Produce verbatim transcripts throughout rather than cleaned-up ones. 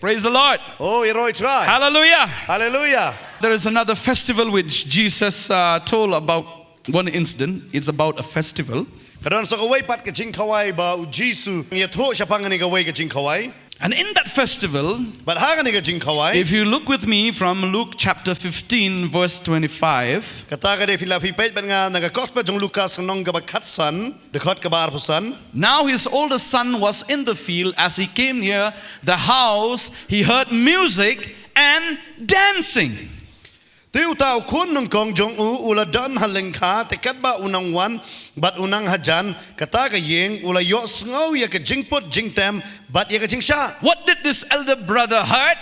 Praise the Lord. Oh, ïaroh Trai. Hallelujah. Hallelujah. There is another festival which Jesus uh, told about, one incident. It's about a festival. Ka don sa kawei pat ka jingkhawai ba u Jisu u ïathuh shaphang kane kawei ka jingkhawai. And in that festival, but ha kane ka jingkhawai, if you look with me from Luke chapter fifteen, verse twenty-five. Kata ka dei phi la phi peit bad nga na ka Gospel jong Lukas, nong kaba khatsan, dkhot kaba arphew san. Now his oldest son was in the field. As he came near the house, he heard music and dancing. Te uta u khun nyngkong jong u u la don ha lyngkha, te katba u nang wan bad u nang hajan, kata ka ïing, u la ïohsngew ïa ka jingput jingtem bad ïa ka jingshah. What did this elder brother heard?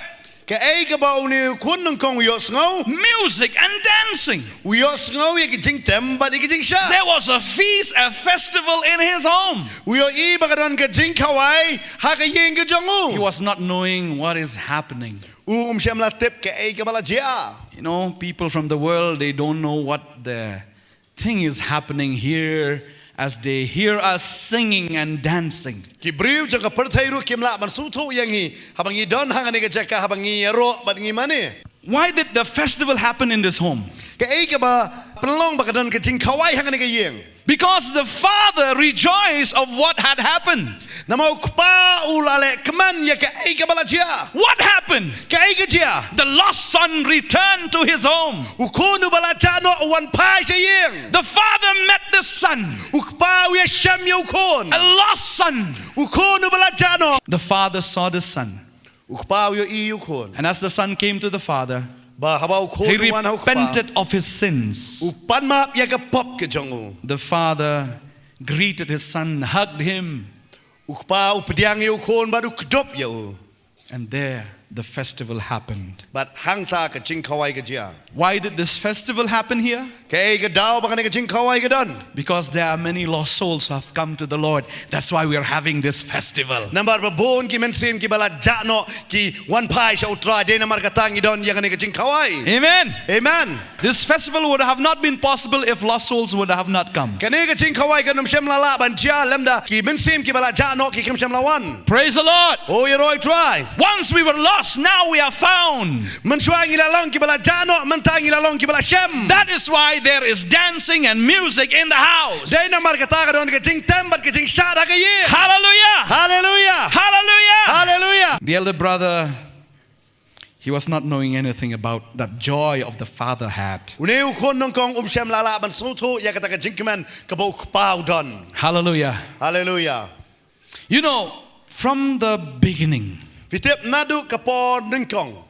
Kaei kaba une u khun nyngkong u ïohsngew? Music and dancing. U ïohsngew ïa ka jingtem bad ïa ka jingshah. There was a feast, a festival in his home. U ïohi ba ka don ka jingkhawai ha ka ïing ka jong u. He was not knowing what is happening. U um shym la tip kaei kaba la jia. You know, people from the world, they don't know what the thing is happening here as they hear us singing and dancing. Ki briew jong ka pyrthei ruh kim lah ban sngewthuh ïa ngi haba ngi don ha kane ka jaka, haba ngi ïaroh bad ngi mane. Why did the festival happen in this home? Kaei kaba pynlong ba ka don ka jingkhawai ha kane ka ïing? Because the father rejoiced of what had happened. Namar u kpa u la leh kmen ïa kaei kaba la jia. What happened? Kaei ka jia? The lost son returned to his home. U khun uba la jah noh u wan phai sha ïing. The father met the son. U kpa u ïashem ïa u khun. A lost son. U khun uba la jah noh. The father saw the son. U kpa u ïohi ïa u khun. And as the son came to the father, ba haba u khun u wan ha u kpa, he repented of his sins. U pan map ïa ka pop ka jong u. The father greeted his son, hugged him. U kpa u pdiang ïa u khun bad u kdup ïa u. And there the festival happened. Bad hangta ka jingkhawai ka jia. Why did this festival happen here? Kaei ka daw ba kane ka jingkhawai ka don? Because there are many lost souls who have come to the Lord. That's why we are having this festival. Namar ba bun ki mynsiem kiba la jah noh ki wan phai sha u Trai, dei namar kata ngi don ïa kane ka jingkhawai. Amen. Amen. This festival would have not been possible if lost souls would have not come. Kane ka jingkhawai kan ym shym la lah ban jia lymda ki mynsiem kiba la jah noh kim shym la wan. Praise the Lord. Oh, ïaroh Trai. Once we were lost, now we are found. Mynshuwa ngi la long kiba la jah noh, mynta ngi la long kiba la shem. That is why there is dancing and music in the house. Dei namar kata ka don ka jingtem bad ka jingshad ha ka ïing. Hallelujah. Hallelujah. Hallelujah. Hallelujah. The elder brother, he was not knowing anything about that joy of the father had. Une u khun nyngkong um shym la lah ban sngewthuh ïa kata ka jingkmen kaba u kpa u don. Hallelujah. Hallelujah. You know, from the beginning, phi tip, naduh ka por nyngkong,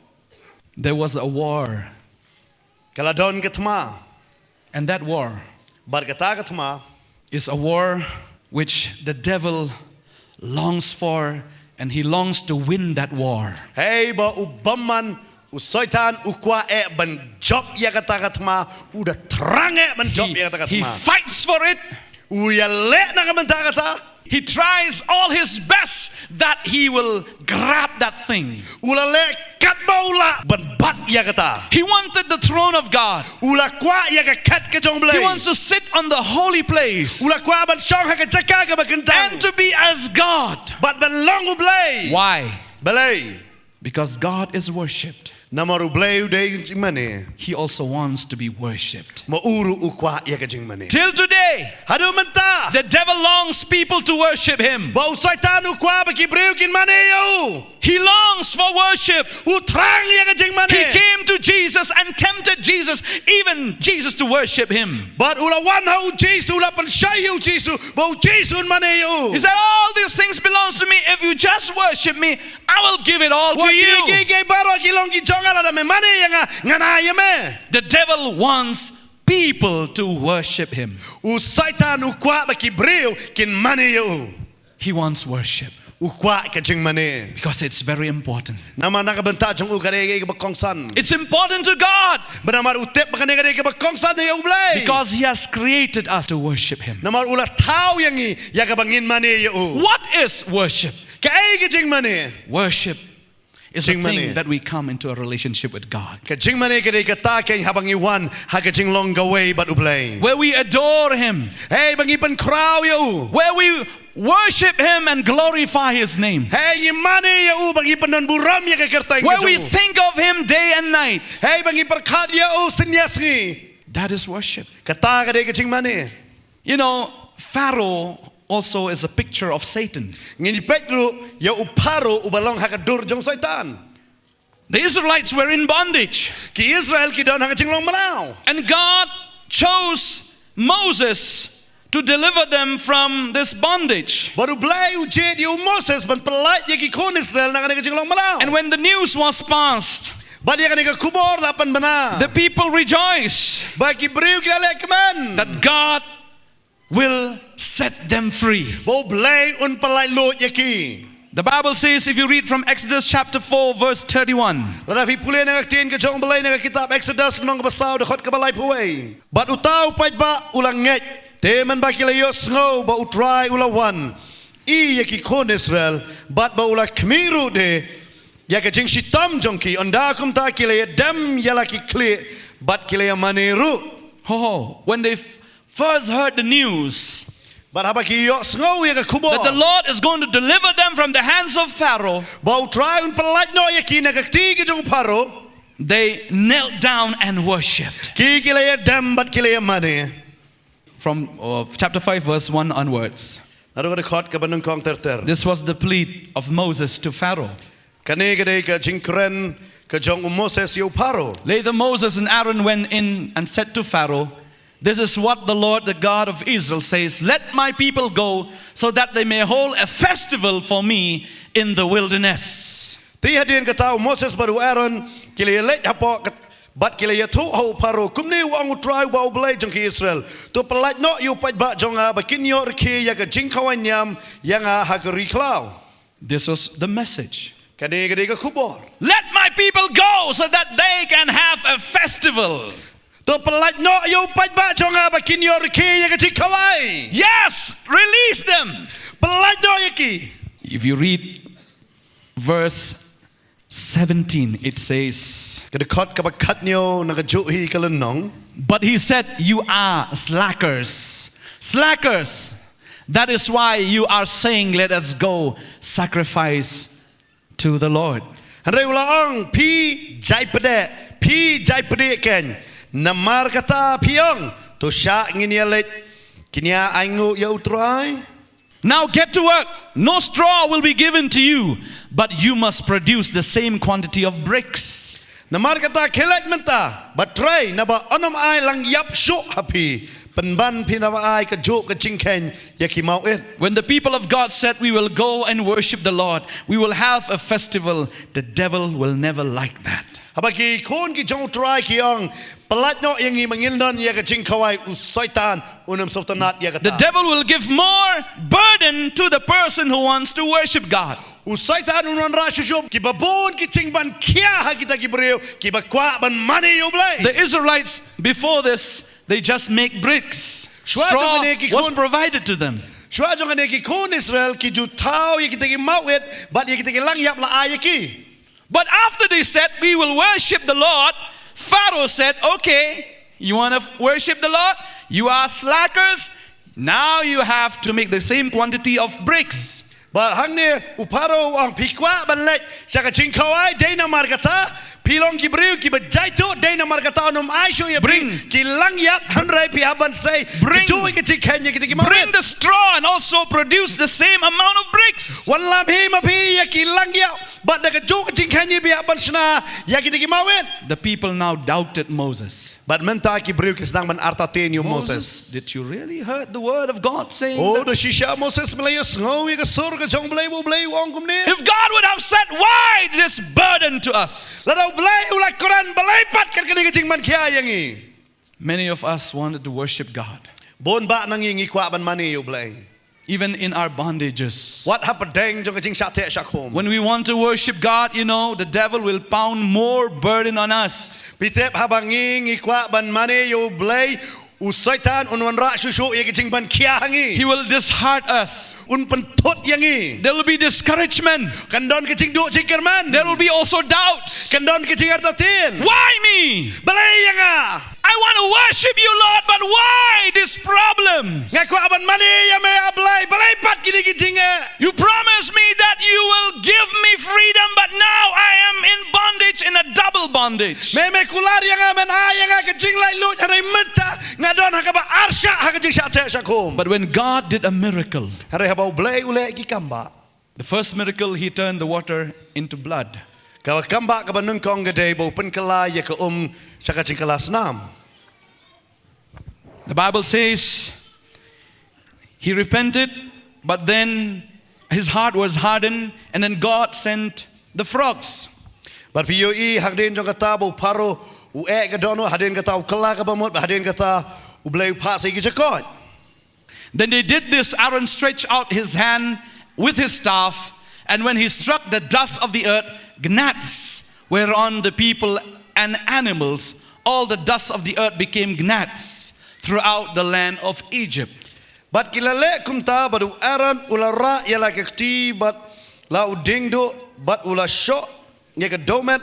there was a war. Ka la don ka thma. And that war, bad kata ka thma, is a war which the devil longs for, and he longs to win that war. Hei ba u bymman, u Soitan u kwah eh ban jop ïa kata ka thma, u da thrang eh ban jop ïa kata ka thma. He fights for it. U ïaleh na ka bynta kata. He tries all his best that he will grab that thing. U la leh katba u lah ban bat ïa kata. He wanted the throne of God. U la kwah ïa ka khet ka jong Blei. He wants to sit on the holy place. U la kwah ban shong ha ka jaka kaba kyntang. And to be as God. Bad ban long u Blei. Why? Balei? Because God is worshipped. Namar u Blei u dei jingmane. He also wants to be worshipped. Ma u ruh u kwah ïa ka jingmane. Till today, haduh mynta, the devil longs people to worship him. Ba u Soitan u kwah ba ki briew kin mane ïa u. He longs for worship. U thrang ïa ka jingmane. He came to Jesus and tempted Jesus, even Jesus to worship him. Bad u la wan ha u Jisu, u la pynshai ïa u Jisu, ba u Jisu un mane ïa u. He said, "All these things belongs to me. If you just worship me, I will give it all to you." Wat kine kiei kiei baroh ki long ki jong nga, lada me mane ïa nga, ngan ai ïa me. The devil wants people to worship him. U Soitan u kwah ba ki briew kin mane ïa u. He wants worship. U kwah ka jingmane. Because it's very important. Namar na ka bynta jong u ka dei kaba kongsan. It's important to God. Bad namar u tip ba kane ka dei kaba kongsan ïa u Blei. Because he has created us to worship him. Namar u la thaw ïa ngi ïa kaba ngin mane ïa u. What is worship? Kaei ka jingmane? Worship is a thing that we come into a relationship with God. Ka jingmane ka dei kata keiñ haba ngi wan ha ka jinglong kawei bad u Blei. Where we adore him. Hei, ba ngi pynkhraw ïa u. Where we worship him and glorify his name. Hei ngi mane ïa u ba ngi pyndonburom ïa ka kyrteng ka jong u. Where we think of him day and night. Hei ba ngi pyrkhat ïa u synñiasngi. That is worship. Kata ka dei ka jingmane. You know, Pharaoh also is a picture of Satan. Ngin ïa peit ruh ïa u Pharaoh uba long ha ka dur jong Soitan. The Israelites were in bondage. Ki Israel ki don ha ka jinglong mraw. And God chose Moses to deliver them from this bondage. Bad U Blei u jied ïa u Moses ban pyllait ïa ki khun Israel na kane ka jinglong mraw. And when the news was passed, bad ïa kane ka khubor la pynbna, the people rejoiced, ba ki briew ki la leh kmen, that God will set them free. Ba U Blei un pyllait luid ïa ki. The Bible says, if you read from Exodus chapter four, verse thirty-one. Lada phi pule na ka ktien ka jong U Blei na ka kitab Exodus lynnong kaba saw dkhot kaba laiphew wei. Bad uta u paidbah u la ngeit, te mynba ki la ïohsngew ba U Trai u la wan ïa ki khun Israel, bad ba u la khmih ruh de ïa ka jingshitom jong ki, ynda kumta ki la ïa dem ïa la ki khlieh bad ki la ïa mane ruh. Ho, ho. When they f- first heard the news, bad haba ki ïohsngew ïa ka khubor, that the Lord is going to deliver them from the hands of Pharaoh, ba U Trai un pyllait noh ïa ki na ka kti ka jong u Pharaoh, they knelt down and worshipped. Ki ki la ïa dem bad ki la ïa mane. From uh, chapter five, verse one onwards. Naduh ka dkhot kaba nyngkong ter ter. This was the plea of Moses to Pharaoh. Kane ka dei ka jingkren ka jong u Moses ïa u Pharaoh. Later, Moses and Aaron went in and said to Pharaoh, this is what the Lord, the God of Israel, says, let my people go so that they may hold a festival for me in the wilderness. Te hadien kata u Moses bad u Aaron ki la ïa leit hapoh ka bad ki la ïathuh ha u Pharaoh, kumne u ong U Trai uba U Blei jong ki Israel, to pyllait noh ïa u paidbah jong nga ba kin ïoh rkhie ïa ka jingkhawai niam ïa nga ha ka ri khlaw. This was the message. Kane ka dei ka khubor. Let my people go so that they can have a festival. To pyllait noh ïa u paidbah jong nga ba kin ïoh rkhie ïa ka jingkhawai. Yes, release them. Pyllait noh ïa ki. If you read verse seventeen, it says, ka dkhot kaba khathynñiew na kajuh hi ka lynnong. But he said, you are slackers. Slackers. That is why you are saying, let us go sacrifice to the Lord. Hynrei u la ong, phi jai pdeh, phi jai pdeh kein. Namar kata phi ong, to shah ngin ïa leit, ngin ïa ainguh ïa U Trai. Now get to work. No straw will be given to you, but you must produce the same quantity of bricks. Namar kata khie leit mynta, bad trei, naba yn ym ai lang ïap shuh ha phi, pynban phin ym ai kajuh ka jingkheiñ ïa ki mawit. When the people of God said, we will go and worship the Lord, we will have a festival, the devil will never like that. Haba ki khun ki jong U Trai ki ong, pyllait noh ïa ngi ba ngin don ïa ka jingkhawai, u Soitan un ym sngewtynnad ïa kata. The devil will give more burden to the person who wants to worship God. U Soitan un wanrah shuh shuh kiba bun ki jingban khia ha kita ki briew kiba kwah ban mane ïa U Blei. The Israelites before this, they just make bricks. Straw was provided to them. Shuwa jong kane ki khun Israel ki ju thaw ïa kita ki mawit bad ïa kita ki lang ïap la ai ïa ki. But after they said, we will worship the Lord, Pharaoh said, okay, you want to worship the Lord? You are slackers. Now you have to make the same quantity of bricks. Bad hangne u Pharaoh u ong, phi kwah ban leit sha ka jingkhawai, dei namar kata phi long ki briew kiba jai tuh, dei namar kata yn ym ai shuh ïa phi ki lang ïap, hynrei phi hap ban sei kajuh ka jingkheiñ ïa kita ki mawit. Bring the straw and also produce the same amount of bricks. Wan lam hi ma phi ïa ki lang ïap bad da kajuh ka jingkheiñ phi hap ban shna ïa kita ki mawit. The people now doubted Moses. Bad mynta ki briew ki sdang ban artatien ïa u Moses. Moses, did you really heard the word of God saying that? O, da shisha Moses, me la ïohsngew ïa ka sur ka jong U Blei, U Blei u ong kumne? If God would have said, why this burden to us? Lada U Blei u la kren, balei pat kat kane ka jingman khia ïa ngi? Many of us wanted to worship God. Bun bah na ngi ngi kwah ban mane ïa U Blei. Even in our bondages. Wat hapdeng jong ka jingshah teh shah khum. When we want to worship God, you know, the devil will pound more burden on us. Phi tip haba ngi ngi kwah ban mane ïa U Blei, U Soitan un wanrah shuh shuh ïa ka jingpynkhia ha ngi. He will disheart us. Un pynthut ïa ngi. There will be discouragement. Kan don ka jingduh jingkyrmen. There will be also doubts. Kan don ka jingartatien. Why me? Balei ïa nga? I want to worship you, Lord, but why this problem? Nga kwah ban mane ïa me, A Blei, balei pat kine ki jingeh? You promised me that you will give me freedom, but now I am in bondage, in a double bondage. Me, me kular ïa nga, men ai ïa nga ka jinglaitluid, hynrei mynta nga don ha kaba arshah ha ka jingshah teh shah khum. But when God did a miracle, hynrei haba U Blei u leh ki kambah, the first miracle, he turned the water into blood. Ka kambah kaba nyngkong ka dei ba u pynkylla ïa ka um sha ka jingkylla snam. The Bible says he repented, but then his heart was hardened, and then God sent the frogs. Bad phi ïohi hadien jong kata ba u Pharaoh u eh ka dohnud, hadien kata u kylla ka bamut, bad hadien kata U Blei u phah sa ïa ki jakoit. Then they did this, Aaron stretched out his hand with his staff, and when he struck the dust of the earth, gnats were on the people and animals. All the dust of the earth became gnats throughout the land of Egypt. Bad ki la leh kumta, bad u Aaron u la rah ïa la ka kti, bad la u dieng duh, bad u la shoh ïa ka dewmet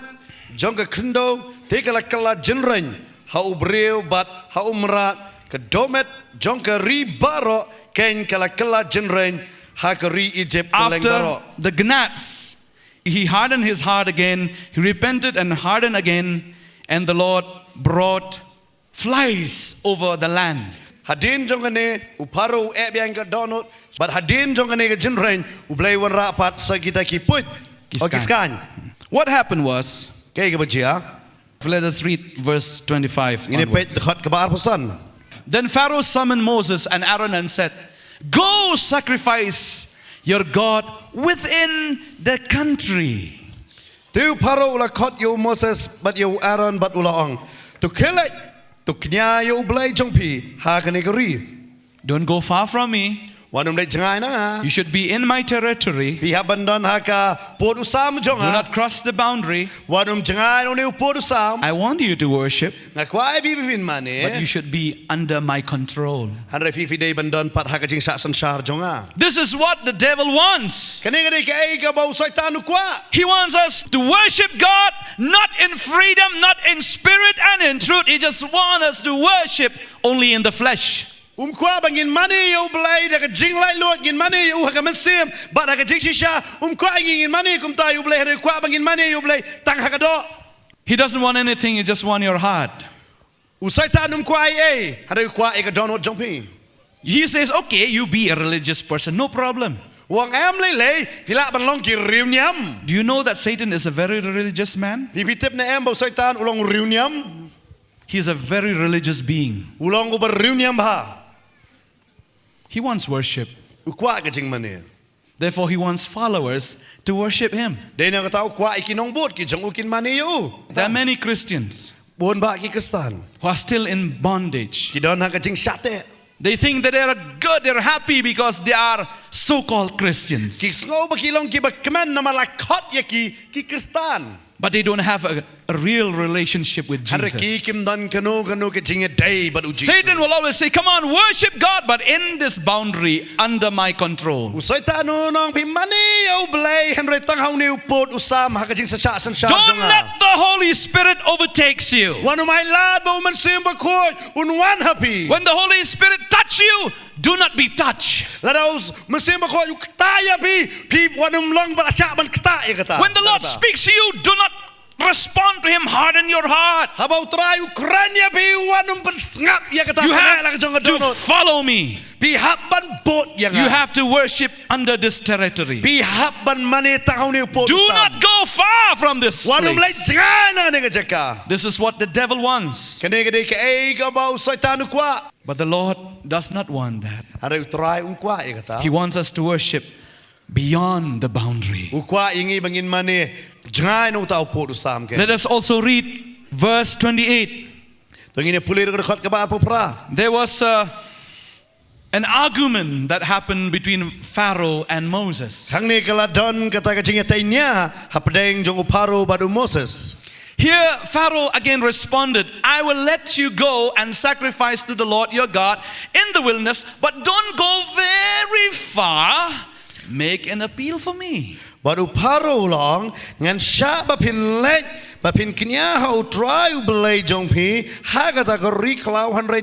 jong ka khyndew, te ka la kylla jynrein ha u briew bad ha u mrad, ka dewmet jong ka ri baroh kein ka la kylla jynrein ha ka ri Egypt kylleng baroh. After the gnats, he hardened his heart again, he repented and hardened again, and the Lord brought flies over the land. Hadien jong kane u Pharaoh u eh biang ka dohnud, bad hadien jong kane ka jynrein U Blei u wanrah pat sa kita ki puit, ki skaiñ. What happened was, kaei kaba jia? Let us read verse twenty-five onwards. Ngin ïa peit dkhot kaba arphew san. Then Pharaoh summoned Moses and Aaron and said, "Go sacrifice your God within the country." Te u Pharaoh u la khot ïa u Moses bad ïa u Aaron bad u la ong, "To khie leit, to kñia ïa U Blei jong phi ha kane ka ri. Don't go far from me. Wat nym leit jngai na nga. You should be in my territory. Phi hap ban don ha ka pud u sam jong nga. Do not cross the boundary. Wat nym jngai na une u pud u sam. I want you to worship. Nga kwah ïa phi ba phin mane. But you should be under my control." Hynrei phi phi dei ban don pat ha ka jingshah synshar jong nga. This is what the devil wants. Kane ka dei kaei kaba u Soitan u kwah. He wants us to worship God not in freedom, not in spirit and in truth. He just wants us to worship only in the flesh. Um kwah ba ngin mane ïa U Blei da ka jinglaitluid, ngin mane ïa u ha ka mynsiem bad ha ka jingshisha. Um kwah ngin mane kumta ïa U Blei, hynrei u kwah ba ngin mane ïa U Blei tang ha ka doh. He doesn't want anything, he just wants your heart. U Soitan um kwah ei ei, hynrei u kwah ïa ka dohnud jong phi. He says, "Okay, you be a religious person, no problem." U ong, "Em lei lei, phi lah ban long ki riewniam." Do you know that Satan is a very religious man? Phi phi tip ne em ba u Soitan u long riewniam? He is a very religious being. U long uba riewniam bha. He wants worship. U kwah ka jingmane. Therefore, he wants followers to worship him. Dei na kata u kwah ïa ki nongbud ki jong u kin mane ïa u. There are many Christians, bun bah ki Khristan, who are still in bondage. Ki don ha ka jingshah teh. They think that they are good, they are happy because they are so-called Christians. Ki sngew ba ki long kiba kmen namar la khot ïa ki ki Khristan. But they don't have a, a real relationship with Jesus. Hynrei ki kim don kano kano ka jingïadei bad u Jisu. Satan will always say, "Come on, worship God, but in this boundary, under my control." U Soitan un ong, "Phi mane ïa U Blei, hynrei tang ha une u pud u sam ha ka jingshah synshar jong nga." Don't let the Holy Spirit overtakes you. Wat nym ai lad ba u Mynsiem Bakhuid un wan ha phi. When the Holy Spirit touch you, do not be touched. Lada u Mynsiem Bakhuid u ktah ïa phi, phi wat nym long ba la shah ban ktah ïa kata. When the Lord speaks to you, do not respond to him, harden your heart. Haba u Trai u kren ïa phi, wat nym pynsngap ïa kata. You have to follow me. Phi hap ban bud ïa nga. You have to worship under this territory. Phi hap ban mane tang ha une u pud u sam. Do not go far from this place. Wat nym leit jngai na kane ka jaka. This is what the devil wants. Kane ka dei kaei kaba u Soitan u kwah. But the Lord does not want that. Hynrei u Trai um kwah ïa kata. He wants us to worship beyond the boundary. U kwah ïa ngi ba ngin mane jngai na uta u pud u sam kein. Let us also read verse twenty-eight. To ngin ïa pule ruh ka dkhot kaba arphew phra. There was a, an argument that happened between Pharaoh and Moses. Hangne ka la don kata ka jingïatei nia hapdeng jong u Pharaoh bad u Moses. Here Pharaoh again responded, "I will let you go and sacrifice to the Lord your God in the wilderness, but don't go very far. Make an appeal for me." Bad u Pharaoh u la ong, "Ngan shah ba phin leit, ba phin kñia ha U Trai U Blei jong phi ha kata ka ri khlaw, hynrei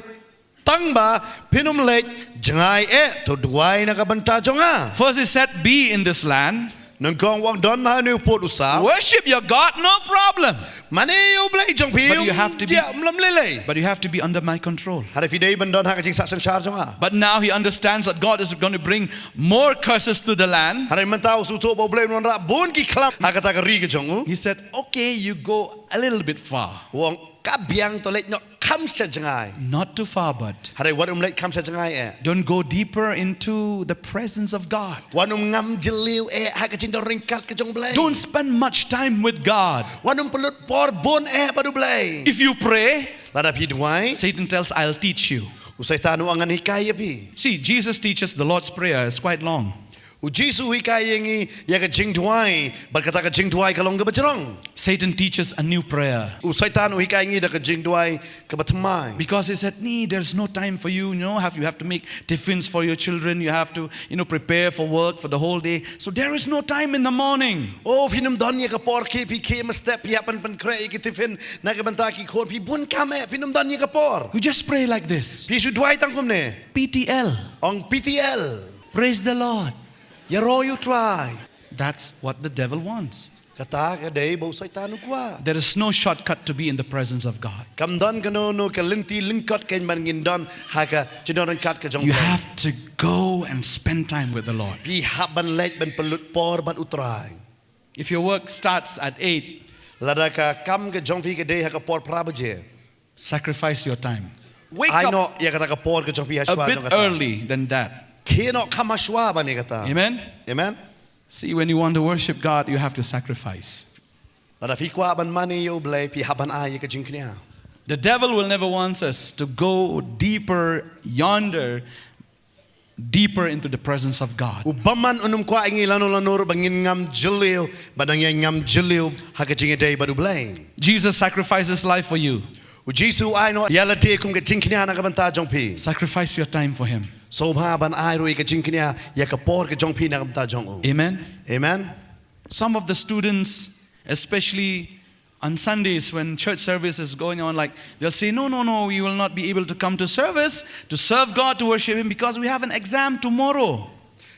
tang ba phin ym leit jngai eh, to duwai na ka bynta jong nga." First he said, "Be in this land. Nyngkong u ong, don ha une u pud u sam. Worship your God, no problem. Mane ïa U Blei jong phi, but you have to be, ym lei lei. But you have to be under my control." Hynrei phi dei ban don ha ka jingsah synshar jong nga. But now he understands that God is going to bring more curses to the land. Hynrei mynta u sngewthuh ba U Blei un wanrah bun ki khlam ha kata ka ri ka jong u. He said, "Okay, you go a little bit far." U ong, "Ka biang, to leit noh kham sha jngai." Not too far, but hynrei wat ym leit kham sha jngai eh. Don't go deeper into the presence of God. Wat ym ngam jylliew eh ha ka jingdon ryngkat ka jong U Blei. Don't spend much time with God. Wat ym pynlut por bun eh bad U Blei. If you pray, lada phi duwai, Satan tells, "I'll teach you." U Soitan u ong, "Ngan hikai ïa phi." See, Jesus teaches the Lord's Prayer is quite long. U Jisu u hikai ïa ngi ïa ka jingduwai, bad kata ka jingduwai ka long kaba jrong. Satan teaches a new prayer. U Soitan u hikai ngi da ka jingduwai kaba thymmai. Because he said, "Nee, there's no time for you, you know, have, you have to make tiffins for your children, you have to, you know, prepare for work for the whole day. So there is no time in the morning." "Oh, phin ym don ïa ka por khie, phi khie mynstep, phi hap ban pynkhreh ïa ki tiffin na ka bynta ki khun, phi bun kam eh, phin ym don ïa ka por. You just pray like this. Phi shu duwai tang kumne." P T L. Ong P T L. Praise the Lord. Ïaroh ïa U Trai. That's what the devil wants. Kata ka dei ba u Soitan u kwah. There is no shortcut to be in the presence of God. Kam don kano kano ka lynti lyngkot kein ban ngin don ha ka jingdon ryngkat ka jong U Blei. You have to go and spend time with the Lord. Phi hap ban leit ban pynlut por bad U Trai. If your work starts at eight, lada ka kam ka jong phi ka dei ha ka por phra baje, sacrifice your time. Wake up, ai noh ïa kata ka por ka jong phi ha shuwa jong kata. A bit early than that. Khie noh kham ha shuwa ban ïa kata. Amen? Amen. See, when you want to worship God, you have to sacrifice. Lada phi kwah ban mane ïa U Blei, phi hap ban ai ïa ka jingkñia. The devil will never want us to go deeper yonder, deeper into the presence of God. U bymman un ym kwah ïa ngi lano lano ruh ba ngin ngam jylliew, ba dang ïa ngam jylliew ha ka jingïadei bad U Blei. Jesus sacrificed his life for you. U Jisu u ai noh ïa lade kum ka jingkñia na ka bynta jong phi. Sacrifice your time for him. Sngewbha ban ai ruh ïa ka jingkñia, ïa ka por ka jong phi na ka bynta jong u. Amen. Amen. Some of the students, especially on Sundays when church service is going on, like, they'll say, "No, no, no, we will not be able to come to service to serve God, to worship Him, because we have an exam tomorrow."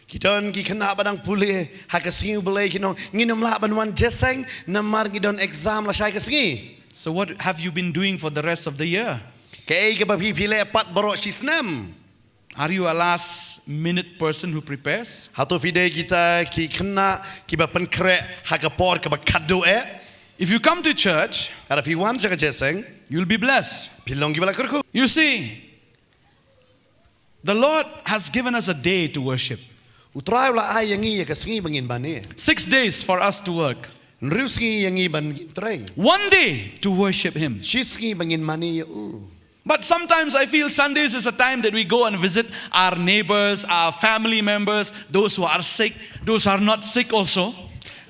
Ki don ki khynnah ba dang pule ha ka sngi U Blei, ki ong, "Ngin ym lah ban wan jingïaseng namar ngi don exam lashai ka sngi." So what have you been doing for the rest of the year? Kaei kaba phi, phi leh pat baroh shi snem? Are you a last minute person who prepares? Hato phi dei kita ki khynnah kiba pynkhreh ha ka por kaba khadduh eh? If you come to church, lada phi wan sha ka jingïaseng, you'll be blessed. Phin long kiba la kyrkhu. You see, the Lord has given us a day to worship. U Trai u la ai ïa ngi ïa ka sngi ba ngin mane. Six days for us to work. Hynriew sngi ïa ngi ban ngin trei. One day to worship Him. Shi sngi ba ngin mane ïa u. But sometimes I feel Sundays is a time that we go and visit our neighbors, our family members, those who are sick, those who are not sick also.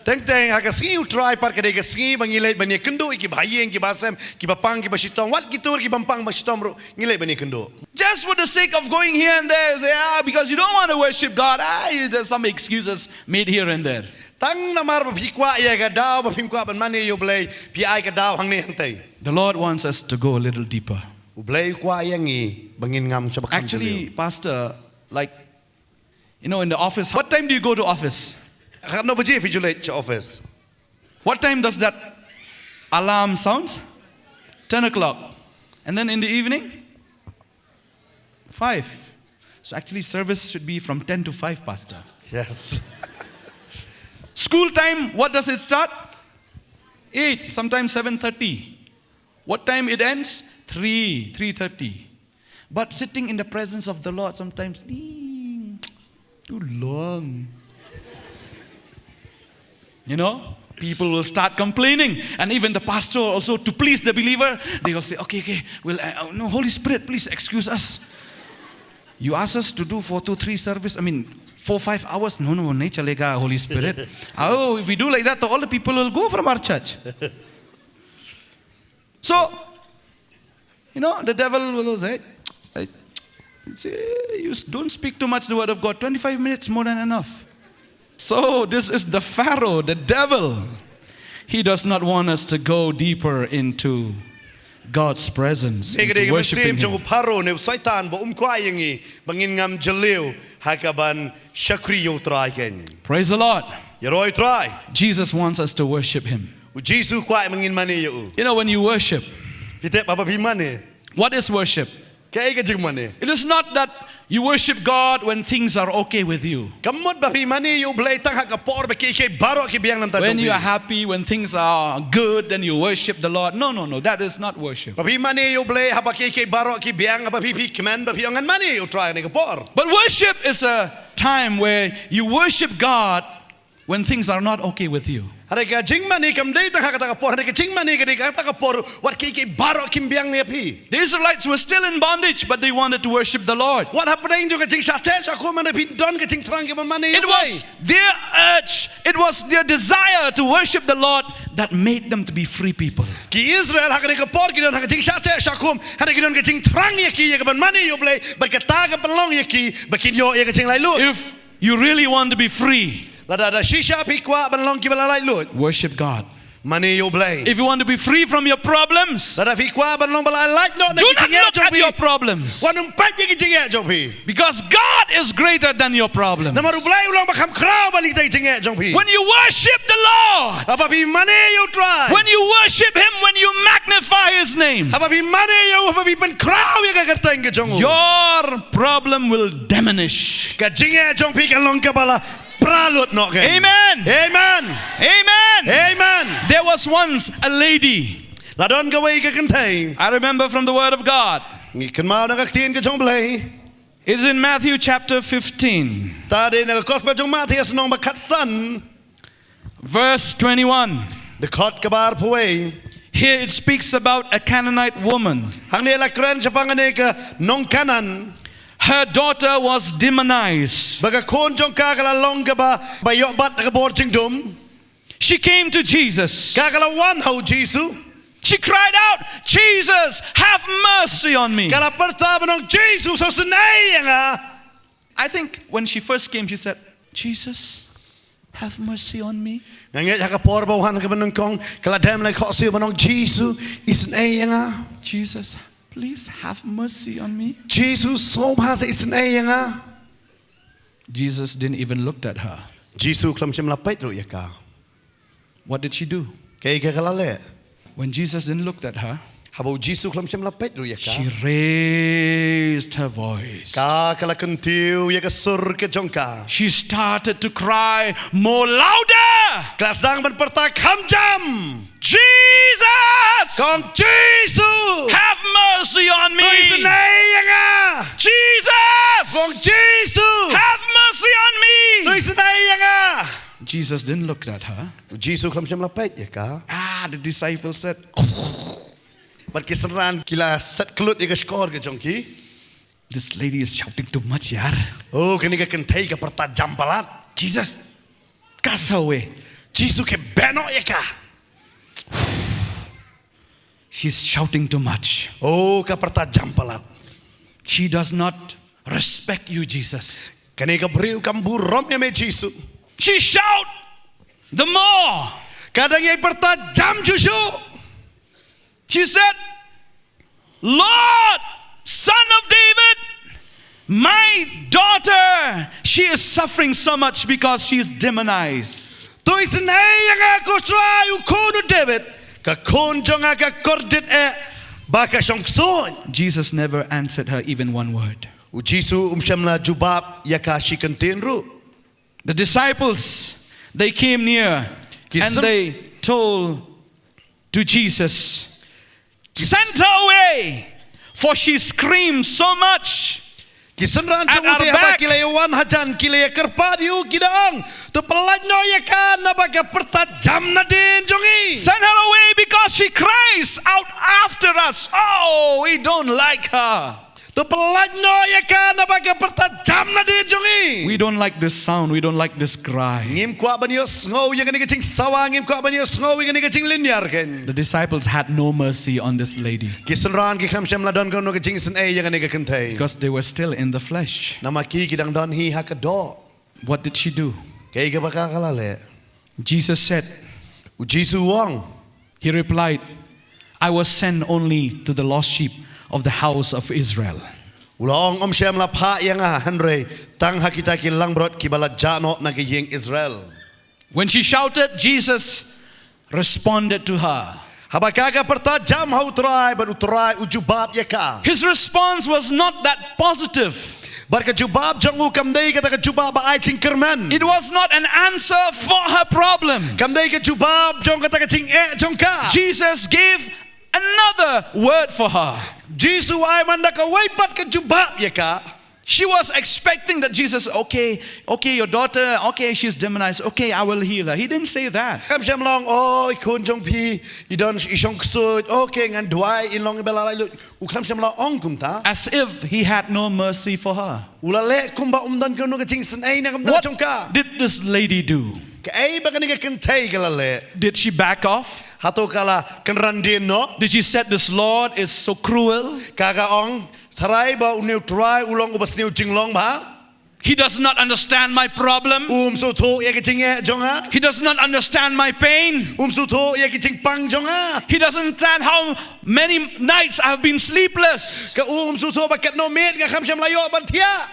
Teng teng ha ka sngi U Trai pat ka dei ka sngi ba ngi leit ban ïakynduh ïa kiba ha ïing, kiba ha sem, kiba pang, kiba shitom, wat kito kiba ym pang, ba shitom ruh ngi leit ban ïakynduh. Just for the sake of going here and there, say, ah, because you don't want to worship God, ah, there's some excuses made here and there. Tang namar ba phi kwah ïa ka daw, ba phim kwah ban mane ïa U Blei, phi ai ka daw hangne hangtei. The Lord wants us to go a little deeper. U Blei u kwah ïa ngi ba ngin ngam sha ba kham jylliew. Actually, Pastor, like, you know, in the office, what time do you go to office? Katno baje phi ju leit sha office? What time does that alarm sound? Ten o'clock. And then in the evening? Five. So actually, service should be from ten to five, Pastor. Yes. School time, what does it start? Eight, sometimes seven thirty. What time it ends? Three, three thirty. But sitting in the presence of the Lord sometimes, ding, too long. You know, people will start complaining. And even the pastor also, to please the believer, they will say, "Okay, okay, well, uh, uh, no, Holy Spirit, please excuse us. You ask us to do four to three service, I mean, four, five hours. No, no, nahi chalega, Holy Spirit." Oh, if we do like that, all the people will go from our church. So, you know, the devil will say, "Hey, see, you s- don't speak too much the word of God. Twenty-five minutes more than enough." So, this is the Pharaoh, the devil. He does not want us to go deeper into God's presence, Te ka into dei ka worshiping mynsiem jong u Him. Pharaoh ne u Satan ba um kwah ïa ngi ba ngin ngam jylliew ha kaban shakri ïa u Trai kein. Praise the Lord. Ïaroh ïa u Trai. Jesus wants us to worship Him. U Jisu u kwah ba ngin mane ïa u. You know, when you worship, Phi tip, haba phi mane, what is worship? Kaei ka jingmane? It is not that you worship God when things are okay with you. Kam mut ba phi mane ïa u Blei tang ha ka por ba kiei kiei baroh ki biang na ka bynta jong phi. When you are happy, when things are good, then you worship the Lord. No, no, no, that is not worship. Ba phi mane ïa u Blei haba kiei kiei baroh ki biang, haba phi, phi kmen, ba phi ong ngan mane ïa u Trai ha kane ka por. But worship is a time where you worship God when things are not okay with you. Hynrei ka jingmane kam dei tang ha kata ka por, hynrei ka jingmane ka dei ha kata ka por wat kiei kiei baroh kim biang ïa phi. The Israelites were still in bondage, but they wanted to worship the Lord. Wat hapdeng jong ka jingshah teh shah khum, hynrei phi don ka jingthrang kaban mane ïa u Blei. It was their urge, it was their desire to worship the Lord that made them to be free people. Ki Israel ha kane ka por ki don ha ka jingshah teh shah khum, hynrei ki don ka jingthrang ïa ki ïa kaban mane ïa u Blei, bad kata ka pynlong ïa ki ba kin ïoh ïa ka jinglaitluid. If you really want to be free, lada da shisha phi kwah ban long kiba la laitluid, worship God. Mane ïa u Blei. If you want to be free from your problems, lada phi kwah ban long ba la lait noh na ki jingeh jong phi, do not look at your problems. Wat nym peit ïa ki jingeh jong phi. Because God is greater than your problems. Namar u Blei u long ba kham khraw ban ïa kita ki jingeh jong phi. When you worship the Lord, haba phi mane ïa u Trai, when you worship Him, when you magnify His name, haba phi mane ïa u, haba phi pynkhraw ïa ka kyrteng ka jong u, your problem will diminish. Ka jingeh jong phi kan long kaba la pra lut noh kein. Amen. Amen. Amen. Amen. There was once a lady. La don kawei ka kynthei. I remember from the Word of God. Ngi kynmaw na ka ktien ka jong u Blei. It's in Matthew chapter fifteen. Kata dei na ka Gospel jong u Mathaios lynnong ba khatsan. Verse twenty-one. Dkhot kaba arphew wei. Here it speaks about a Canaanite woman. Hangne la kren shaphang kane ka nong Kanaan. Her daughter was demonized. Ba ka khun jong ka ka la long kaba, ba ïoh bat da ka bor jingdum. She came to Jesus. Ka, ka la wan ha u Jisu. She cried out, "Jesus, have mercy on me." Ka la pyrta ban ong, "Jisu, sngewsynei ïa nga." I think when she first came, she said, "Jesus, have mercy on me." Nga ngeit ha ka por ba wan ka ba nyngkong, ka la dem la khohsiew ban ong, "Jisu, isynei ïa nga." "Jesus, please have mercy on me." "Jisu, sngewbha sa isynei ïa nga." Jesus didn't even looked at her. Jisu khlem shym la peit ruh ïa ka. What did she do? Kaei ka la leh? When Jesus didn't look at her, haba u Jisu khlem shym la peit ruh ïa ka, she raised her voice. Ka, ka la kyntiew ïa ka sur ka jong ka. She started to cry more louder. Ka la sdang ban pyrta kham jam. "Jesus! Ka ong, Jisu! Have mercy on me! To isynei ïa nga! Jesus! Ka ong, Jisu! Have mercy on me!" To isynei ïa nga! Jesus didn't look at her. Jisu khlem shym la peit ïa ka. Ah, the disciple said, bad ki synran ki la set klut ïa ka shkor ka jong ki. "This lady is shouting too much, yaar." "Oh, kane ka kynthei ka pyrta jam palat." "Jesus, cast her away." "Jisu, khie beh noh ïa ka." "She's shouting too much." "Oh, ka pyrta jam palat." "She does not respect you, Jesus." "Kane ka briew kam burom ïa me, Jisu." She shout the more. Ka dang ïai pyrta jam shuh shuh. She said, "Lord, Son of David, my daughter, she is suffering so much because she is demonized." "To isynei ïa nga, ko Trai, u khun u David. Ka khun jong nga ka kordit eh ba ka shong ksuid." Jesus never answered her even one word. U Jisu um shym la jubab ïa ka shi kyntien ruh. The disciples, they came near and they told to Jesus, "Send her away, for she screams so much." Ki synran jong u te haba ki la ïa wan hajan ki la ïa kyrpad ïa u, ki da ong, "To pyllait noh ïa ka naba ka pyrta jam nadien jong ngi." "Send her away because she cries out after us. Oh, we don't like her." To pyllait noh ïa ka naba ka pyrta jam nadien jong i. We don't like this sound. We don't like this cry. Ngim kwah ban ïohsngew ïa kane ka jingsawa, ngim kwah ban ïohsngew ïa kane ka jinglynñiar kein. The disciples had no mercy on this lady. Ki synran ki kham shym la don kano ka jingisynei ïa kane ka kynthei. Because they were still in the flesh. Namar ki ki dang don hi ha ka doh. What did she do? Kaei kaba ka la leh? Jesus said, U Jisu u ong. He replied, "I was sent only to the lost sheep of the house of Israel." U la ong, ym shym la phah ïa nga, hynrei tang ha kita ki langbrot kiba la jah noh na ka ïing Israel. When she shouted, Jesus responded to her. Haba ka ka pyrta jam ha U Trai, bad U Trai u jubab ïa ka. His response was not that positive. Bad ka jubab jong u kam dei kata ka jubab ba ai jingkyrmen. It was not an answer for her problem. Kam dei ka jubab jong kata ka jingeh jong ka. Jesus gave another word for her. Jisu u ai man da kawei pat ka jubab ïa ka. She was expecting that Jesus, "Okay, okay, your daughter, okay, she's demonized. Okay, I will heal her." He didn't say that. Kham shym la ong, "Oh, i khun jong phi i don i shong ksuid. Okay, ngan duwai in long i ba la laitluid." U kham shym la ong kumta. As if he had no mercy for her. U la leh kumba um don kano ka jingisynei na ka bynta jong ka. What did this lady do? Kaei ba kane ka kynthei ka la leh? Did she back off? Hato ka la kynran dien noh? Did she said, "This Lord is so cruel"? Ka ka ong, "Trai ba une U Trai u long uba sniew jinglong bha. He does not understand my problem. Um sngewthuh ïa ka jingeh jong nga. He does not understand my pain. Um sngewthuh ïa ka jingpang jong nga. He doesn't understand how many nights I've been sleepless. Ka um sngewthuh ba katno miet nga kham shym la ïoh ban thiah.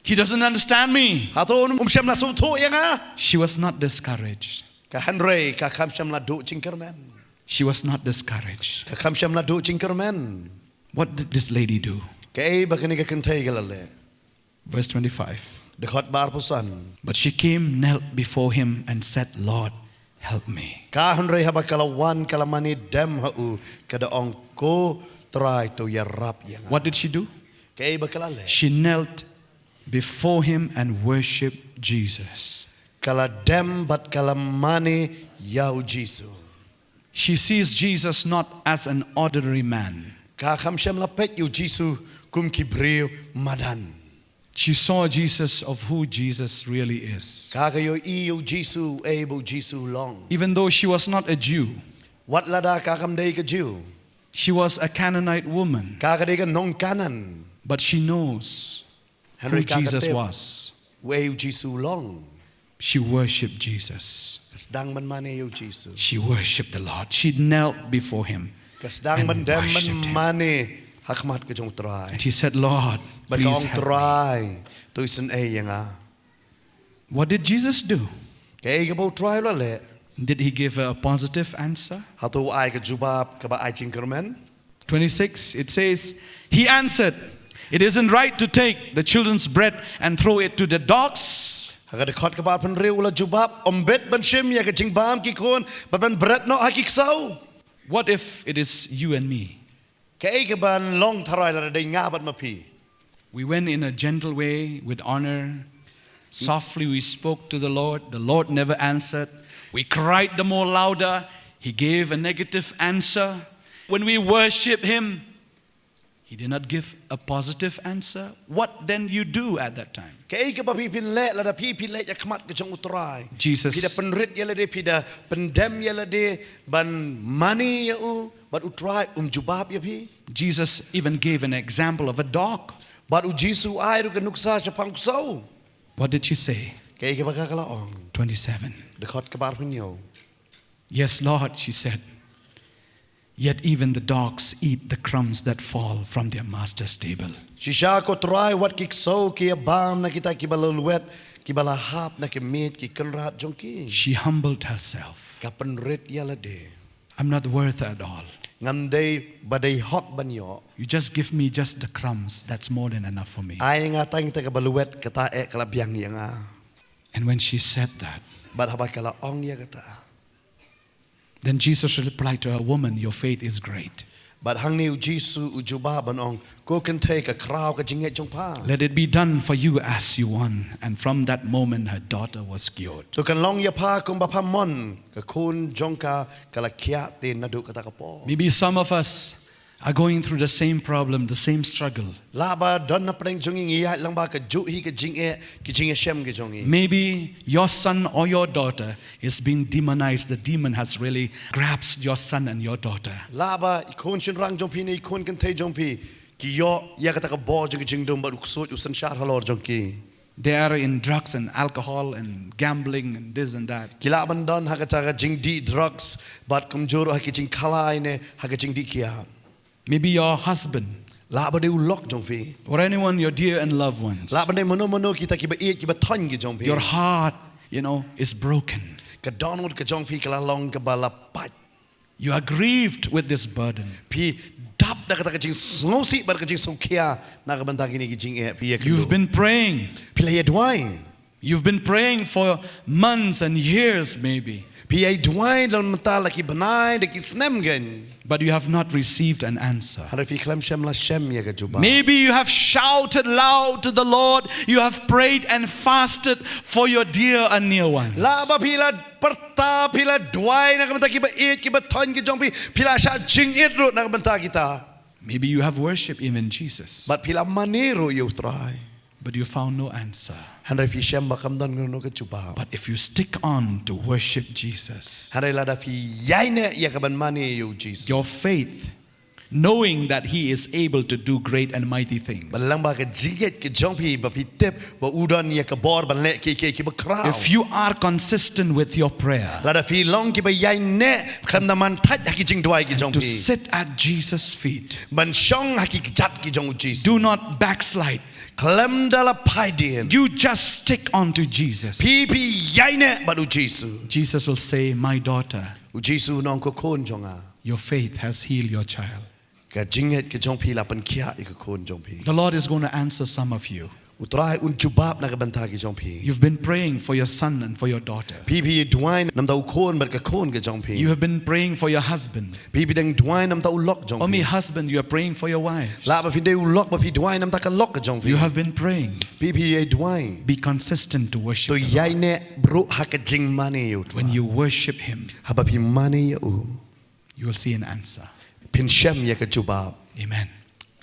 He doesn't understand me." Hato um shym la sngewthuh ïa nga? She was not discouraged. Ka hynrei ka kham shym la duh jingkyrmen. She was not discouraged. Ka kham shym la duh jingkyrmen. What did this lady do? Kaei ba kane ka kynthei ka la leh? Verse twenty-five. Dkhot ba arphew san. But she came, knelt before him, and said, "Lord, help me." Ka hynrei haba ka la wan ka la mane dem ha u, ka da ong, "Ko Trai, to ïarap ïa nga." What did she do? Kaei ba ka la leh? She knelt before him and worshipped Jesus. Ka la dem bad ka la mane ïa U Jisu. She sees Jesus not as an ordinary man. Ka kham shym la peit ïa U Jisu kum ki briew madan. She saw Jesus of who Jesus really is. Ka ka ïohi ïa U Jisu, uei ba U Jisu u long. Even though she was not a Jew, wat lada ka kam dei ka Jiw. She was a Canaanite woman. Ka ka dei ka nong Kanaan. But she knows who Jesus was. Hynrei ka ka tip uei U Jisu u long. She worshipped Jesus. Ka sdang ban mane ïa U Jisu. She worshipped the Lord. She knelt before him. Ka sdang ban dem ban mane ha khmat ka jong U Trai. And she said, "Lord, please help me." Bad ka ong, "Trai, to isynei ïa nga." What did Jesus do? Kaei kaba U Trai u la leh? Did he give her a positive answer? Hato u ai ka jubab kaba ai jingkyrmen? Twenty-six, it says, "He answered, 'It isn't right to take the children's bread and throw it to the dogs.'" Ha ka dkhot kaba arphew hynriew u la jubab, "Ym bit ban shim ïa ka jingbam ki khun bad ban bret noh ha ki ksew." What if it is you and me? Kaei kaban long tharai lada dei nga bad ma phi? We went in a gentle way, with honor. Softly we spoke to the Lord. The Lord never answered. We cried the more louder. He gave a negative answer. When we worship Him, He did not give a positive answer. What then you do at that time? Kaei kaba phi phin leh lada phi phi leh ïa khmat ka jong U Trai? Jesus. Phi da pynrit ïa lade, phi da pyndem ïa lade ban mane ïa u, bad U Trai um jubab ïa phi. Jesus even gave an example of a dog. Bad U Jisu u ai ruh ka nuksa shaphang u ksew. What did she say? Kaei kaba ka ka la ong? Twenty-seven. Dkhot kaba arphew hynñiew. "Yes, Lord," she said. "Yet even the dogs eat the crumbs that fall from their master's table." Shisha ko Trai, wat ki ksew ki ïa bam na kita kiba la lwet, kiba la hap na ki miet ki kynrad jong ki. She humbled herself. Ka pynrit ïa lade. "I'm not worth at all. Ngam dei ba dei hok ban ïoh. You just give me just the crumbs, that's more than enough for me." Ai nga tang kita kaba lwet, kata eh ka la biang ïa nga. And when she said that, bad haba ka la ong ïa kata, then Jesus replied to her, "Woman, your faith is great." Bad hangne U Jisu u jubab ban ong, "Ko kynthei, ka khraw ka jingngeit jong pha." "Let it be done for you as you want." And from that moment, her daughter was cured. To kan long ïa pha kumba pha mon. Ka khun jong ka ka la khiah te naduh kata ka por. Maybe some of us are going through the same problem, the same struggle. Lah ba don na pdeng jong ngi ngi ïaid lang bad kajuh hi ka jingeh, ki jingïashem ki jong ngi. Maybe your son or your daughter is being demonized. The demon has really grasped your son and your daughter. Lah ba i khun shynrang jong phi ne i khun kynthei jong phi ki ïoh ïa kata ka bor jong ka jingdum bad u ksuid u synshar halor jong ki. They are in drugs and alcohol and gambling and this and that. Ki lah ban don ha kata ka jingdih drugs bad kumjuh ruh ha ki jingkhalai ne ha ka jingdih kiad. Maybe your husband Lah ba dei u lok jong phi. or anyone, your dear and loved ones. Lah ba dei mano mano kita kiba ïeit kiba thoiñ ki jong phi. Your heart, you know, is broken. Ka dohnud ka jong phi ka la long kaba la pait. You are grieved with this burden. Phi dap da kata ka jingsngewsih bad ka jingsngewkhia na ka bynta kine ki jingeh phi ïa ka. You've been praying. Phi la ïa duwai. You've been praying for months and years maybe. Phi ïa duwai na ka bynta la ki bnai da ki snem kein. But you have not received an answer. Hynrei phi khlem shym la shem ïa ka jubab. Maybe you have shouted loud to the Lord. You have prayed and fasted for your dear and near ones. Lah ba phi la pyrta, phi la duwai na ka bynta kiba ïeit kiba thoiñ ki jong phi, phi la shah jingit ruh na ka bynta kita. Maybe you have worshipped even Jesus. Bad phi la mane ruh ïa u Trai. But you found no answer. Hynrei phi shem ba kam don kano ka jubab. But if you stick on to worship Jesus, Hynrei lada phi ïaineh ïa ka ban mane ïa u Jisu. your faith, knowing that he is able to do great and mighty things. Ba lang ba ka jingngeit ka jong phi ba phi tip ba u don ïa ka bor ban leh kiei kiei kiba khraw. If you are consistent with your prayer, Lada phi long kiba ïaineh khlem da man thait ha ki jingduwai ki jong to phi. sit at Jesus' feet, Ban shong ha ki kjat ki jong u Jisu. Do not backslide. Khlem da la phai dien. You just stick on to Jesus. Phi phi ïaineh bad u Jisu. Jesus will say, "My daughter, U Jisu un ong, ko khun jong nga. your faith has healed your child." Ka jingngeit ka jong phi la pynkhiah ïa ka khun jong phi. The Lord is going to answer some of you. U Trai un jubab na ka bynta ki jong phi. You've been praying for your son and for your daughter. Phi phi duwai namar u khun bad ka khun ka jong phi. You have been praying for your husband. Phi phi dang duwai namar u lok jong phi. Or maybe husband, you are praying for your wife. Lah ba phi dei u lok ba phi duwai namar ka lok ka jong phi. You have been praying. Phi phi ïa duwai. Be consistent to worship the Lord. To ïaineh briew ha ka jingmane ïa u Trai. When you worship him, Haba phi mane ïa u. you will see an answer. Phin shem ïa ka jubab. Amen.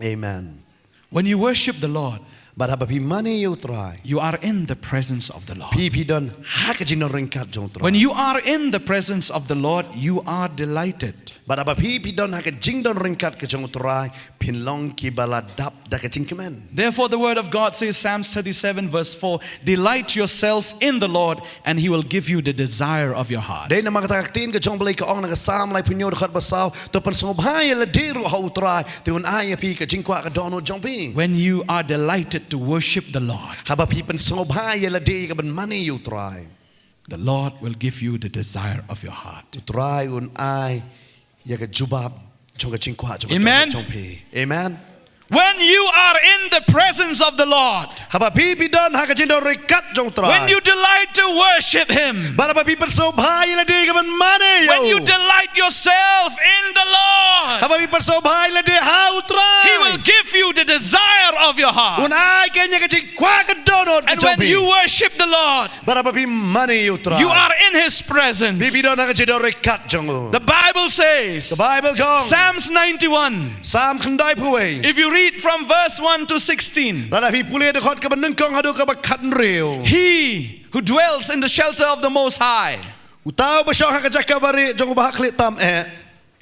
Amen. When you worship the Lord, Bad haba phi mane ïa u Trai. you are in the presence of the Lord. Phi phi don ha ka jingdon ryngkat jong u Trai. When you are in the presence of the Lord, you are delighted. Bad haba phi phi don ha ka jingdon ryngkat ka jong u Trai, phin long kiba la dap da ka jingkmen. Therefore, the word of God says, Psalms thirty-seven, verse four, "Delight yourself in the Lord, and he will give you the desire of your heart." Dei namar kata ka ktien ka jong u Blei ka ong na ka Salm laiphew hynñiew dkhot ba saw, to pynsngewbha ïa lade ruh ha u Trai, te un ai ïa phi ka jingkwah ka dohnud jong phi. When you are delighted to worship the Lord, Haba phi pynsngewbha ïa lade ka ban mane ïa u Trai. the Lord will give you the desire of your heart. U Trai un ai ïa ka jubab jong ka jingkwah jong ka dohnud jong phi. Amen. Amen. When you are in the presence of the Lord, Haba phi phi don ha ka jingdon ryngkat jong u Trai. when you delight to worship Him, Bad haba phi pynsngewbha ïa lade ka ban mane ïa u. when you delight yourself in the Lord, Haba phi pynsngewbha ïa lade ha u Trai. He will give you the desire of your heart. Un ai kane ka jingkwah ka dohnud ka jong phi. And when you worship the Lord, Bad haba phi mane ïa u Trai. you are in His presence. Phi phi don ha ka jingdon ryngkat jong u. The Bible says, The Bible ka ong. Psalms ninety-one. Psalm khyndaiphew wei. If you read from verse one to sixteen, Lada phi pule dkhot kaba nyngkong haduh kaba khathynriew. He who dwells in the shelter of the Most High, Uta uba shong ha ka jaka barieh jong u Bahakhlieh tam eh.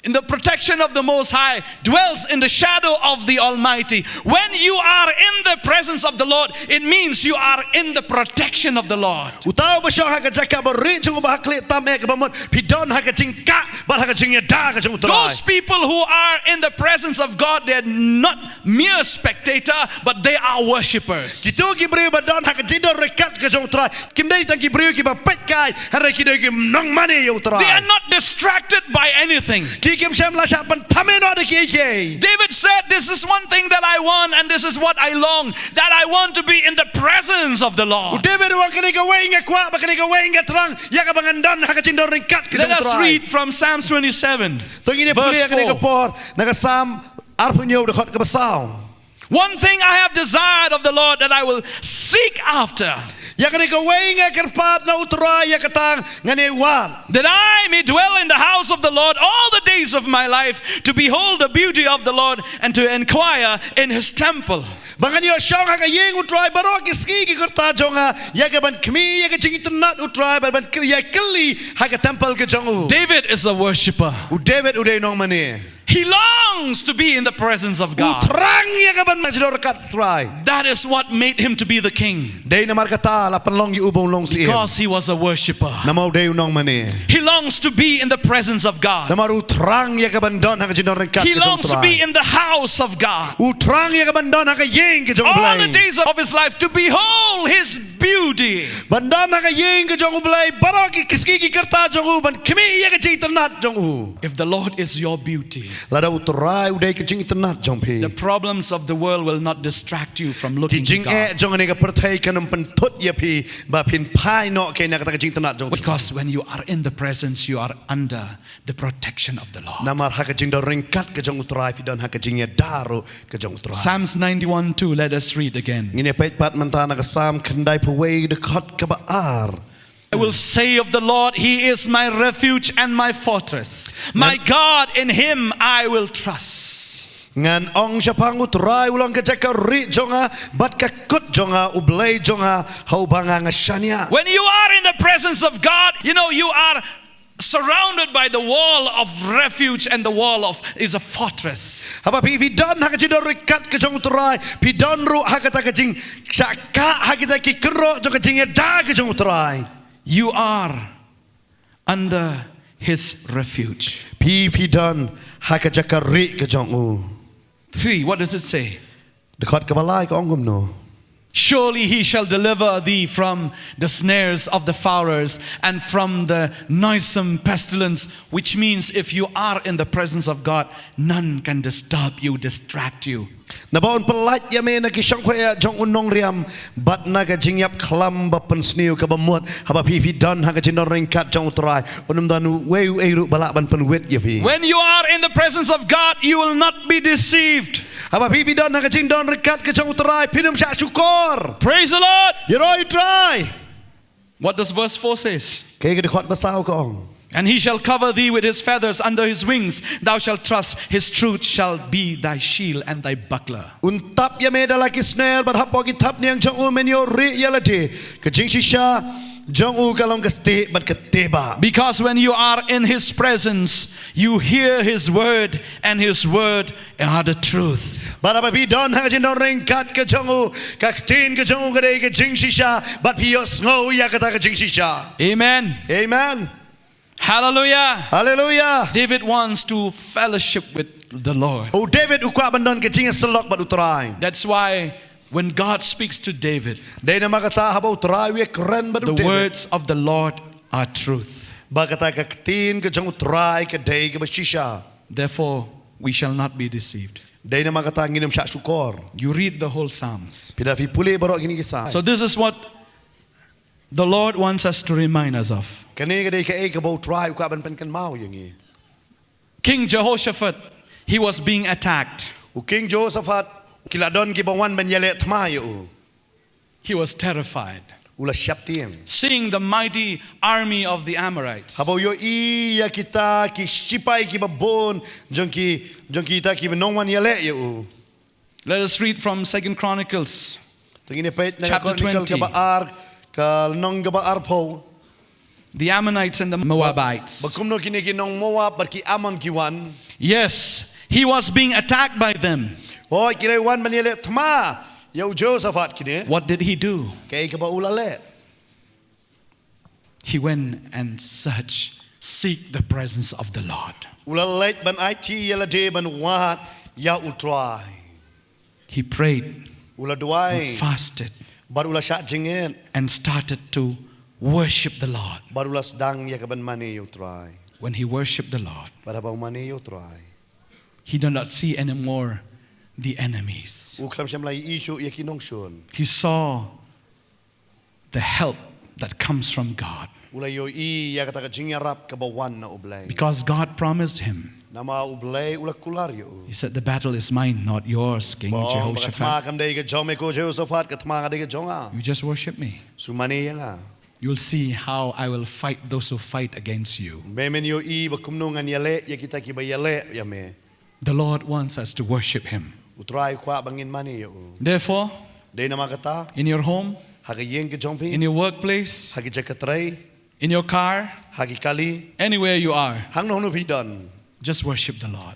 in the protection of the Most High, dwells in the shadow of the Almighty. When you are in the presence of the Lord, it means you are in the protection of the Lord. Uta uba shong ha ka jaka barieh jong u Bahakhlieh tam eh, kaba mut phi don ha ka jingkah bad ha ka jingïada ka jong u Trai. Those people who are in the presence of God, they are not mere spectator, but they are worshippers. Kito ki briew ba don ha ka jingdon ryngkat ka jong u Trai kim dei tang ki briew kiba peit kai, hynrei ki dei ki nongmane ïa u Trai. They are not distracted by anything. Ki kim shym la shah pynthame noh da kiei kiei. David said, "This is one thing that I want, and this is what I long, that I want to be in the presence of the Lord." U David u ong, kane kawei nga kwah bad kane kawei nga thrang ïa kaba ngan don ha ka jingdon ryngkat ka jong u Trai. Let us read from Psalms twenty-seven. To ngin ïa pule ïa kane ka por na ka Salm arphew hynñiew dkhot kaba saw. One thing I have desired of the Lord, that I will seek after. Ïa kane kawei nga kyrpad na U Trai, ïa kata ngan ïai wad. That I may dwell in the house of the Lord all the days of my life, to behold the beauty of the Lord and to inquire in his temple. Ba ngan ïoh shong ha ka ïing U Trai baroh ki sngi ki kyrta jong nga, ïa kaban khmih ïa ka jingitynnad U Trai, bad ban kylli, ïa kylli ha ka temple ka jong u. David is a worshipper. U David u dei u nongmane. He longs to be in the presence of God. U thrang ïa kaban don ha ka jingdon ryngkat U Trai. That is what made him to be the king. Dei namar kata la pynlong ïa u ba un long syiem. Because he was a worshipper. Namar u dei u nongmane. He longs to be in the presence of God. Namar u thrang ïa kaban don ha ka jingdon ryngkat ka jong U Trai. He longs to be in the house of God. U thrang ïa kaban don ha ka ïing ka jong U Blei. All the days of his life to behold his beauty. Ban don ha ka ïing ka jong U Blei baroh ki sngi ki kyrta jong u, ban khmih ïa ka jingitynnad jong u. If the Lord is your beauty, lada U Trai u dei ka jingitynnad jong phi, the problems of the world will not distract you from looking to God. Ki jingeh jong kane ka pyrthei kan ym pynthut ïa phi ba phin phai noh na kata ka jingitynnad jong U Trai. Because when you are in the presence, you are under the protection of the Lord. Namar ha ka jingdon ryngkat ka jong U Trai phi don ha ka jingïada ruh ka jong U Trai. Psalms ninety-one two, let us read again. Ngin ïa peit pat mynta na ka Salm khyndaiphew wei, dkhot kaba ar. I will say of the Lord, he is my refuge and my fortress. My God, in him I will trust. Ngan ong shaphang U Trai, u long ka jaka rieh jong nga bad ka kut jong nga, U Blei jong nga, ha uba nga nga shaniah. When you are in the presence of God, you know, you are surrounded by the wall of refuge, and the wall of is a fortress. Haba phi, phi don ha ka jingdon ryngkat ka jong U Trai, phi don ruh ha kata ka jingshah kah ha kita ki kynroh jong ka jingïada ka jong U Trai. You are under his refuge. Phi, phi don ha ka jaka rieh ka jong u. Three, what does it say? Dkhot kaba lai ka ong kumno? Surely he shall deliver thee from the snares of the fowlers and from the noisome pestilence, which means if you are in the presence of God, none can disturb you, distract you. Naba un pyllait ïa me na ki shongkhoheh jong u nongriam bad na ka jingïap khlam ba pynsniew kaba mut. Haba phi, phi don ha ka jingdon ryngkat jong U Trai, un ym don uwei uwei ruh ba lah ban pynwit ïa phi. When you are in the presence of God, you will not be deceived. Haba phi, phi don ha ka jingdon ryngkat ka jong U Trai, phin ym shah shukor. Praise the Lord. Ïaroh ïa U Trai. What does verse four says? Kaei ka dkhot ba saw ka ong? And he shall cover thee with his feathers, under his wings thou shalt trust, his truth shall be thy shield and thy buckler. Un tap ïa me da la ki sner bad hapoh ki thapniang jong u men ïoh rieh ïa lade. Ka jingshisha jong u ka long ka stieh bad ka tebah. Because when you are in his presence, you hear his word, and his word are the truth. Bad haba phi don ha ka jingdon ryngkat ka jong u, ka ktien ka jong u ka dei ka jingshisha, bad phi ïohsngew ïa kata ka jingshisha. Amen. Amen. Hallelujah. Hallelujah. David wants to fellowship with the Lord. U David u kwah ban don ka jingïasyllok bad U Trai. That's why when God speaks to David, dei namar kata haba U Trai u ïakren bad u David, the words of the Lord are truth. Ba kata ka ktien ka jong U Trai ka dei kaba shisha. Therefore, we shall not be deceived. Dei namar kata ngin ym shah shukor. You read the whole Psalms. Phi da phi pule baroh kine ki Salm. So this is what the Lord wants us to remind us of. Kane ka dei kaei kaba U Trai u kwah ban pynkynmaw ïa ngi. King Jehoshaphat, he was being attacked. U King Jehoshaphat, ki la don kiba wan ban ïaleh thma ïa u. He was terrified. U la sheptieng. Seeing the mighty army of the Amorites. Haba u ïohi ïa kita ki shipai kiba bun jong ki, jong kita kiba nongwan ïaleh ïa u. Let us read from Second Chronicles. To ngin ïa peit na ka Chronicle kaba ar, ka lynnong kaba arphew. The Ammonites and the Moabites. Ba kumno kine ki nong Moab bad ki Ammon ki wan. Yes, he was being attacked by them. Hooid, ki la wan ban ïaleh thma ïa u Jehoshaphat kine. What did he do? Kaei kaba u la leh? He went and search, seek the presence of the Lord. U la leit ban aiti ïa lade ban wad ïa U Trai. He prayed. U la duwai. He fasted. Bad u la shah jingngeit. And started to worship the Lord. Bad u la sdang ïa kaban mane ïa U Trai. When he worshiped the Lord, bad haba u mane ïa U Trai, he did not see anymore the enemies. U khlem shym la ïohi shuh ïa ki nongshun. He saw the help that comes from God. U la ïohi ïa kata ka jingïarap kaba wan na U Blei. Because God promised him. Namar U Blei u la kular ïa u. He said, "The battle is mine, not yours, King Ba ong ba ka thma Jehoshaphat. kam dei ka jong me ko Jehoshaphat, ka thma ka dei ka jong nga. You just worship me." Shu mane ïa nga. You'll see how I will fight those who fight against you. Me men ïohi ba kumno ngan ïaleh ïa kita kiba ïaleh ïa me. The Lord wants us to worship Him. U Trai u kwah ba ngin mane ïa u. Therefore, Dei namar kata, in your home, ha ka ïing ka jong phi, in your workplace, ha ki jaka trei, in your car, ha ki kali, anywhere you are, hangno hangno phi don, just worship the Lord.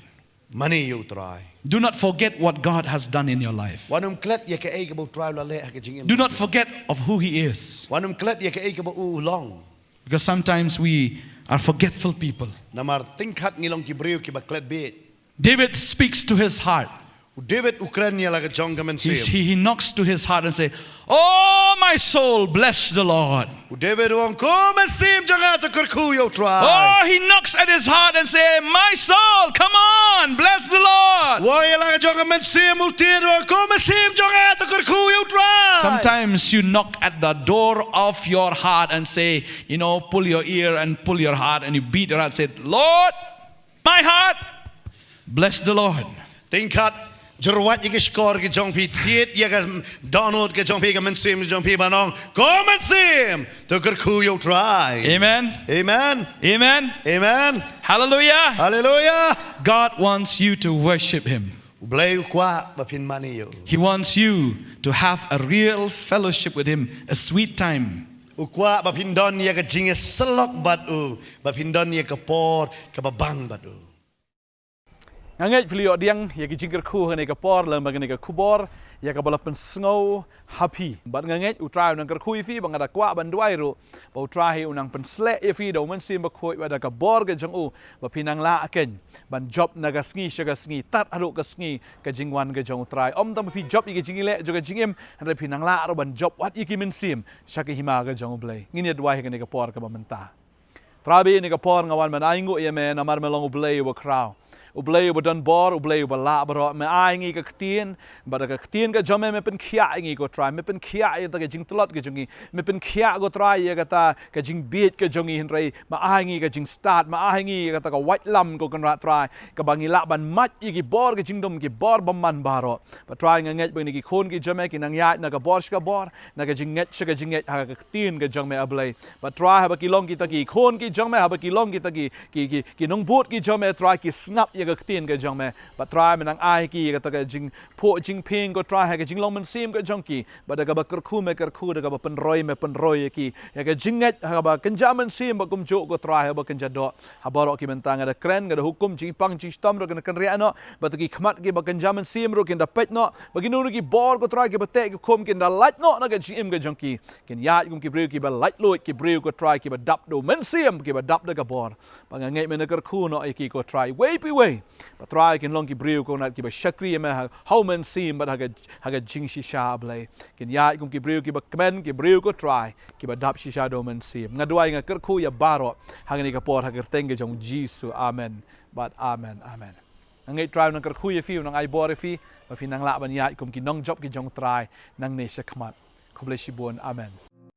mane ïa U Trai. Do not forget what God has done in your life. Wat nym klet ïa kaei kaba U Trai u la leh ha ka jingim. Do not forget of who He is. Wat nym klet ïa kaei kaba u u long. Because sometimes we are forgetful people. Namar tyngkhat ngi long ki briew kiba klet bieit. David speaks to his heart. U David u kren ïa la ka jong ka mynsiem. He's, he, he knocks to his heart and say, "Oh, my soul, bless the Lord." U David u ong, ko mynsiem jong nga to kyrkhu ïa U Trai. Oh, he knocks at his heart and say, "My soul, come on, bless the Lord." Wa ïa la ka jong ka mynsiem u tied u ong, ko mynsiem jong nga to kyrkhu ïa U Trai. Sometimes you knock at the door of your heart and say, you know, pull your ear and pull your heart and you beat your heart, say, "Lord, my heart, bless the Lord." Tyngkhat jyrwat ïa ki shkor ki jong phi, tied ïa ka dohnud ka jong phi, ka mynsiem ka jong phi ban ong, ko mynsiem to kyrkhu ïa U Trai. Amen. Amen. Amen. Amen. Hallelujah. Hallelujah. God wants you to worship Him. U Blei u kwah ba phin mane ïa u. He wants you to have a real fellowship with Him, a sweet time. U kwah ba phin don ïa ka jingïasyllok bad u, ba phin don ïa ka por kaba bang bad u. Nga ngeit phi la ïoh pdiang ïa ki jingkyrkhu ha kane ka por lem bad kane ka khubor ïa kaba la pynsngew ha phi. Bad nga ngeit U Trai u nang kyrkhu ïa phi, bad nga da kwah ban duwai ruh ba U Trai hi u nang pynsleh ïa phi da U Mynsiem Bakhuid bad da ka bor ka jong u, ba phin nang lah keiñ ban jop na ka sngi sha ka sngi, tad haduh ka sngi ka jingwan ka jong U Trai. Ym tang ba phi jop ïa ka jingïaleh jong ka jingim, hynrei phin nang lah ruh ban jop wat ïa ki mynsiem sha ka hima ka jong U Blei. Ngin ïa duwai ha kane ka por kaba mynta. Trai, ha kane ka por nga wan ban ainguh ïa me namar me long U Blei uba khraw, U Blei uba don bor, U Blei uba lah baroh. Me ai ngi ka ktien, bad da ka ktien ka jong me, me pynkhiah ïa ngi ko Trai, me pynkhiah ïa kata ka jingtlot ka jong ngi, me pynkhiah ko Trai ïa kata ka jingbieit ka jong ngi, hynrei me ai ngi ka jingstad, me ai ngi ïa kata ka waitlam ko Kynrad Trai, kaba ngi lah ban mad ïa ki bor ka jingdum, ki bor bymman baroh. Bad Trai, nga ngeit ba kine ki khun ki jong me ki nang ïaid na ka bor sha ka bor, na ka jingngeit sha ka jingngeit ha ka ktien ka jong me, A Blei. Bad Trai, haba ki long kita ki khun ki jong me, haba ki long kita ki, ki, ki, ki nongbud ki jong me, Trai, ki sngap ïa ka ktien ka jong me. Bad Trai, me nang ai ki ïa kata ka jingphuh jingphieng ko Trai, ha ka jinglong mynsiem ka jong ki. Bad da kaba kyrkhu me kyrkhu, da kaba pynroi me pynroi ïa ki ïa ka jingngeit ha kaba kynja mynsiem bad kumjuh ko Trai ha kaba kynja doh. Ha baroh ki bynta nga da kren, nga da hukum, jingpang jingshitom ruh kin da kynriah noh, bad ki khmat kiba kynja mynsiem ruh kin da peit noh, bad kino kino ki bor ko Trai kiba teh ki khum kin da lait noh na ka jingim ka jong ki. Kin ïaid kum ki briew kiba laitluid, ki briew ko Trai kiba dap da U Mynsiem, kiba dap da ka bor. Bad nga ngeit me nang kyrkhu noh ïa ki ko Trai, iwei pa iwei. Bad Trai, kin long ki briew ko Kynrad kiba shakri ïa me ha, ha U Mynsiem bad ha ka, ha ka jingshisha, A Blei. Kin ïaid kum ki briew kiba kmen, ki briew ko Trai kiba dap shisha da U Mynsiem. Nga duwai, nga kyrkhu ïa baroh ha kane ka por ha ka kyrteng ka jong U Jisu. Amen. Bad amen, amen. Nga ngeit Trai u nang kyrkhu ïa phi, u nang ai bor ïa phi, ba phi nang lah ban ïaid kum ki nongjop ki jong U Trai nangne shakhmat. Khublei shibun. Amen.